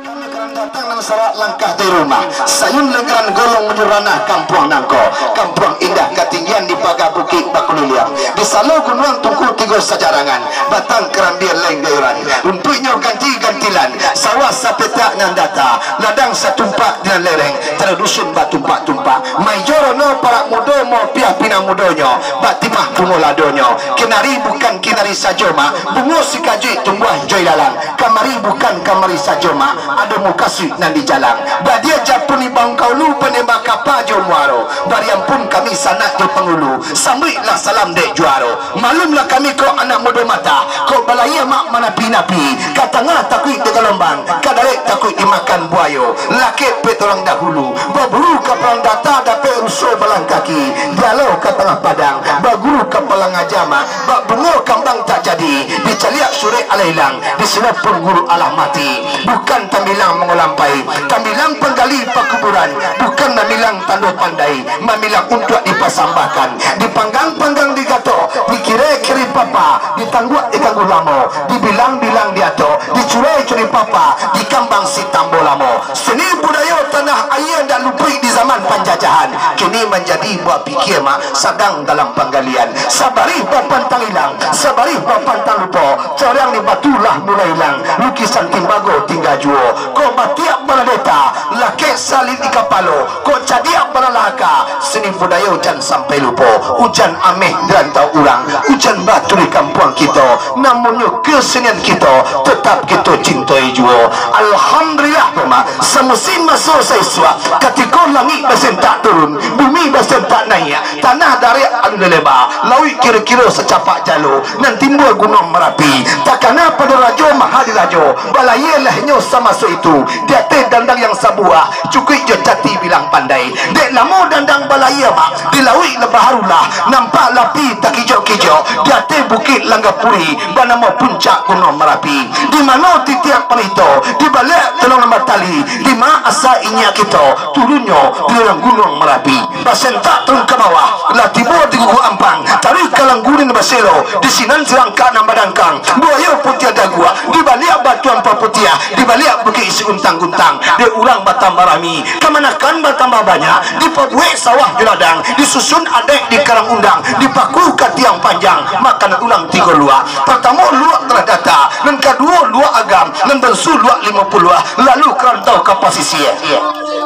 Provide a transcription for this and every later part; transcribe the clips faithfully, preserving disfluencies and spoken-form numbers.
Kami karan datang nan sarak langkah dari rumah. Sayun lengkaran golong manyuranah kampuang nangko. Kampuang indah katinggian di paga bukik bakuliliang. Di salo gunuang tungku tigo sajarangan. Batang karambia leng gayuran. Runtuiknyo ganti-gantilan. Sawah sapetak nan data. Ladang satumpak nan lereng. Tado dusun batumpak-tumpak. Maijo rono parak mudo, mopiah pinang mudonyo, bak timah bungo ladonyo. Kinari bukan kinari sajo, Mak, bungo sikajuik tumbuah jo ilalang. Kamari bukan kamari sajo, Mak, ado mukasuik nan dijalang. Badia japun ibaung kaulu, panembak kapa jo muaro. Bariampun kami sanak jo pangulu, sambuiklah salam dek juaro. Maklumlah kami ko anak mudo mata, ko balayia mak manapi-napi, ka tangah takuik di galombang, ka darek takuik dimakan buayo. Lakek pek urang dahulu, baburu ka parang data dapek ruso balang kaki, dialau ka tangah padang, baguru Palang aja mah, bak bungo kambang tak jadi, dicaliak surek alah ilang, di siko pun guru alah mati. Bukan tambilang mangolampai, tambilang panggali pakuburan, bukan tambilang tando pandai, tambilang untuak dipasambahkan. Dipanggang-panggang digatok, dikirek-kirek papa, ditangguak-ditangguak lamo, dibilang-bilang diatok, dicurai-curai papa, dikambang si tambo lamo. Seni budayo tanah aia ndak lupuik di zaman panjajahan. Kini manjadi buah pikia mah sadang dalam panggalian. Sabarih bapantang ilang, sabarih bapantang lupo. Cariang di batu lah mulai ilang, lukisan timbago tingga juo. Kok batiak baradeta, lakek salib di kapalo. Kok cadiak balalahaka, seni budayo jan sampai lupo. Ujan ameh di rantau urang, ujan batu di kampuang kito. Namannyo kesenian kito, tetap kito cintoi juo. Alhamdulillah, Mak. Samusim maso saisuak, katiko langik basentak turun, bumi basentak naiak, tanah darek alun leba, lauik kiro-kiro sacapak jalo, nan timbua Gunuang Marapi. Takana pado Rajo Mahadirajo, balayia lah inyo samaso itu, di ateh dandang yang sabuah, cukuik jo cati bilang pandai. Dek lamo dandang balayia, Mak, di lauik lah baharulah, nampak lah api takijok-kijok, di ateh Bukik Langgapuri, banamo Puncak Gunuang Marapi. Di mano titiak panito, di baliak tulang nan batali, di ma asa inyiak kito, turunnyo di lurang Gunuang Marapi. Basentak turun ka bawah, lah tibo di Guguak Ampang, taruih ka Langgunin baselo, di sinan sirangkak nan badangkang, buayo putiah daguak, di baliak batuan paputiah, di baliak bukik isi guntang-guntang, dek urang batambah rami, kamanakan batambah banyak, dipabuek sawah jo ladang, disusun adaik di karang undang, dipaku ka tiang panjang, makanan urang tigo luak. Partamo luak tanah data, nan kaduo luak agam, nan bansu luak limo puluah, lalu karantau ka pasisia.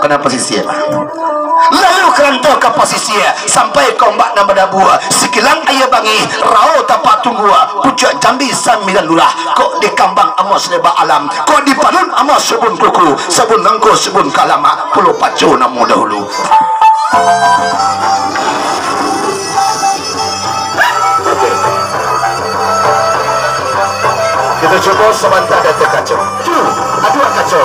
Kena pasisia. Lalu karantau ka pasisia, sampai ka ombak nan badabua, sikilang aia bangih, rao tapak tunggua, pucuak jambi sambilan lurah, kok dikambang amuah saleba alam, kok dipaluik amuah sabun kuku, sabun langko, sabun kalamak, Pulau Paco namo dahulu. Okey. Kita cuba sabanta di ateh kaco. Tu, aduh kaco.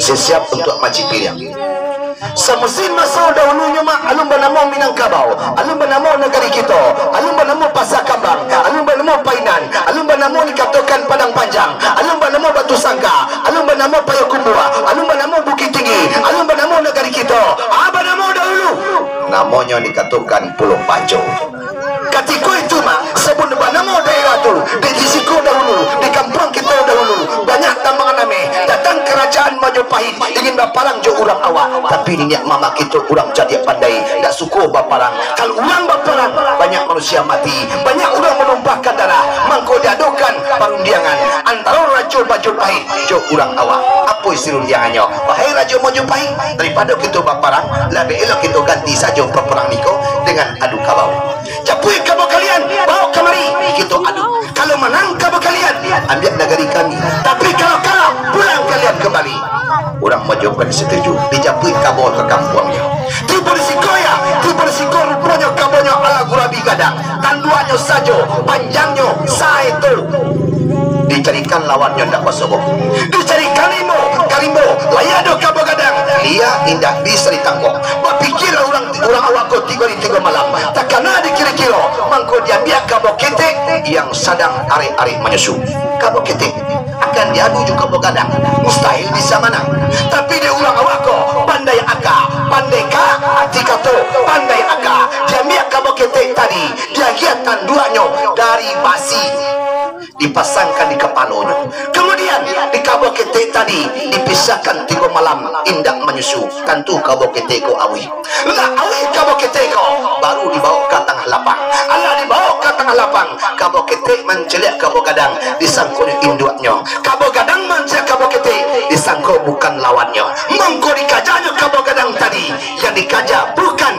Siap-siap untuak mancik piriang. Samusim maso dahulunyo, Mak, alun banamo Minangkabau, alun banamo nagari kito, alun banamo Pasa Kambang, alun banamo Painan, alun banamo dikatokan Padang Panjang, alun banamo Batu Sangka, alun banamo Payakumbuah, alun banamo Bukittinggi, alun banamo nagari kito, a banamo dahulu. Namonyo dikatokan Pulau Paco. Katiko itu, Mak, sabun banamo daerah tu, dek di siko dahulu, di kampuang kito dahulu, banyak tambangan ameh, datang karajaan Majapahit, ingin baparang jo urang awak, tapi niniak mamak kito urang cadiak pandai, ndak suko baparang. Kalau urang baparang, banyak manusia mati, banyak urang manumpahkan darah, mangko diadokan parundiangan antaro Rajo Majapahit jo urang awak. Apo isi rundiangannyo? Wahai Rajo Majapahit, daripado kito baparang, labiah elok kito ganti sajo paparang niko dengan adu kabau. Japuik kabau kalian, baok kamari, kito adu. Kalau manang kabau kalian, ambiak nagari kami. Tapi kalau kalah, pulang kalian kambali. Urang Majapahit satuju, dijapuik kabau ka kampuangnyo. Tibo di siko, ya, tibo di siko, ruponyo kabaunyo alah gurabi gadang. Tanduaknyo sajo, panjangnyo saeto. Dicarikan lawannyo ndak basobok. Dicarikan rimbo ka rimbo, lai ado kabau gadang. Iyo, indak bisa ditangkok. Bapikialah urang, urang awak ko tigo ari tigo malam. Takana dikiro-kiro, mangko diambiak kabau ketek yang sadang arek-arek manyusu. Kabau ketek akan diadu jo kabau gadang, mustahil bisa manang. Tapi dek urang awak ko, pandai aka, pandai ka, ati kato, pandai aka. Diambiak kabau ketek tadi, diagiah tanduaknyo dari basi, dipasangkan di kapalonyo. Kamudian, di kabau ketek tadi dipisahkan tigo malam, indak manyusu. Tantu kabau ketek ko auih. Lah auih kabau ketek ko, baru dibaok ka tangah lapang. Alah dibaok ka tangah lapang, kabau ketek mancaliak kabau gadang, disangkonyo induaknyo. Kabau gadang mancaliak kabau ketek, disangko bukan lawannyo. Mangko dikajanyo kabau gadang tadi, yang dikaja bukan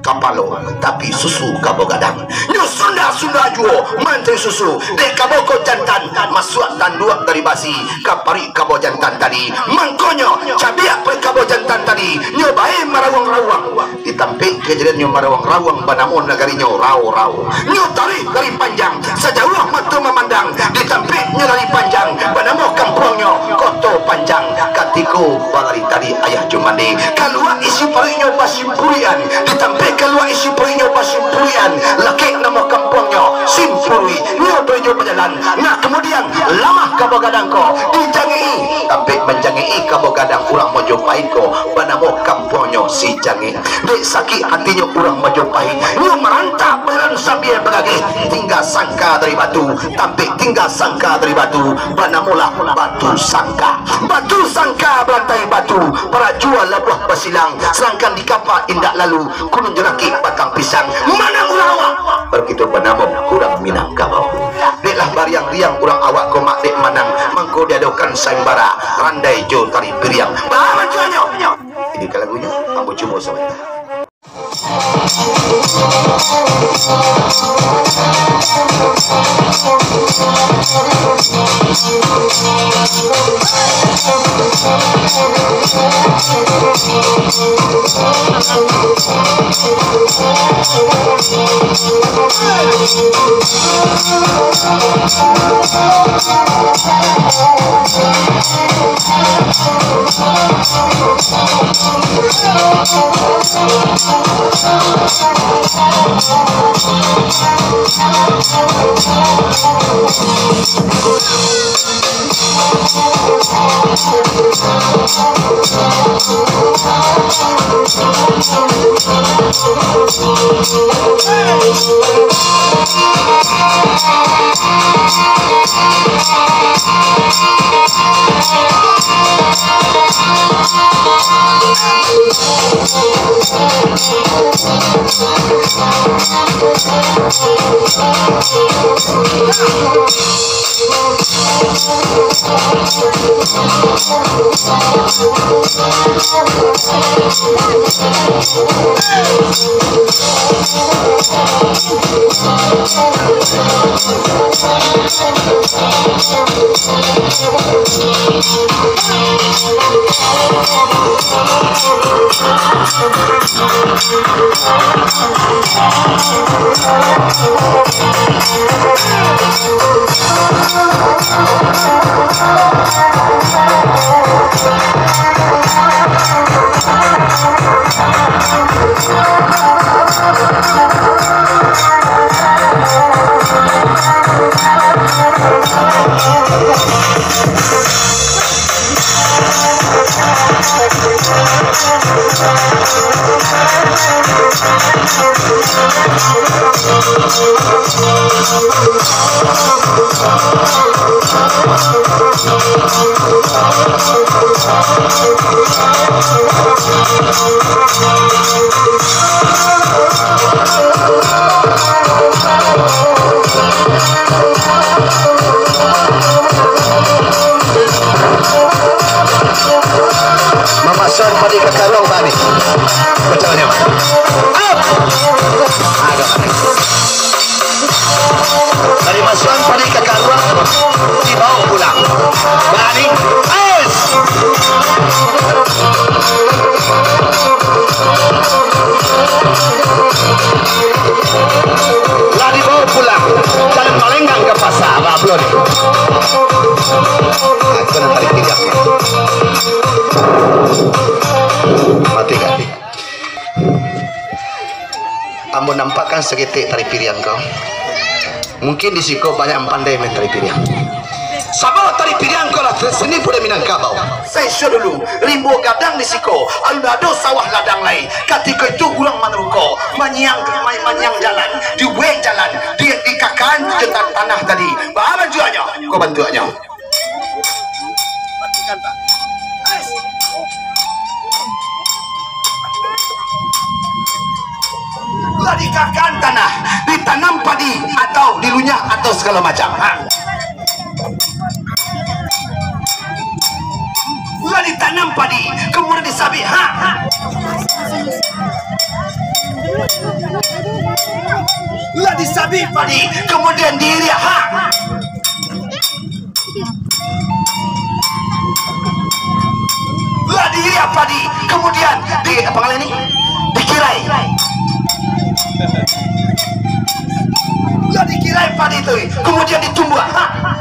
kapalo, tapi susu kabau gadang. Nyo sunda-sunda juo mancari susu, dek kabau ko jantan, masuak tanduak dari basi, ka paruik kabau jantan tadi. Mangkonyo, cabiak paruik kabau jantan tadi, nyo bae marawang-rawang. Di tampek kajadian nyo marawang-rawang banamo nagarinyo Rao-Rao. Nyo taruih dari Panjang, sajauah mato mamandang, di tampek nyo dari Panjang, banamo kampuangnyo Koto Panjang. Katiko balari tadi ayah Jumande, kalua isi paruiknyo basimpuruikan, di tampek kalua isi paruiknyo basimpuruikan, lakek namo kampuangnyo Simpuruik. Nyo tu inyo bajalan, nah, kamudian, lamah kabau gadang ko, dijangek-i, tampek manjangek-i kabau gadang urang Majapahit ko, banamo kampuangnyo Sijangek. Dek sakik hatinyo urang Majapahit, nyo marantak bajalan sambia bagageh, tingga sangka dari batu, tampek tingga sangka dari batu, banamolah Batu Sangka. Batu Sangka balantai batu, parajua labuah basilang, sadangkan di kapa indak lalu, kunun jo rakik batang pisang. Manang urang awak, baru kito banamo urang Minangkabau. Dek lah bariang-riang urang awak ko mak dek manang, mangko diadokan sayembara, randai jo tari piriang. Baa bajuanyo? Ini ka lagunyo, ambo cubo sabanta. Mamasang padi ka karuang bani. Bacaanyo. Up! Agak. Dari masuak padi ka karuang, dibawa pulang. Bani. Ais! Lah dibawa pulang. Jalan malenggang ka pasa. Abah belum. Aku nak tarik tiga. Mati kan? Ambo nampakkan saketek tari piriang ko. Mungkin di siko banyak nan pandai main tari piriang. Sabab tari piriang ko lah seni budaya Minangkabau. Saisuak dulu, rimbo gadang di siko, alun ado sawah ladang lai. Katiko itu urang manuruko, manyiang, ma-, manyiang jalan, diuwek jalan, di, dikakan jo ta-, tanah tadi. Baa bantuaknyo? Ko bantuaknyo. Lah dikakan tanah, ditanam padi, atau dilunyak, atau sagalo macam. Ha. Lah ditanam padi, kamudian disabik. Ha. Lah disabi padi, kemudian diiriak, ha. Lah diiriak padi, kemudian di, apa ngaran ni? Dikirai. Lah dikirai padi tu, kemudian ditumbuak. Ha.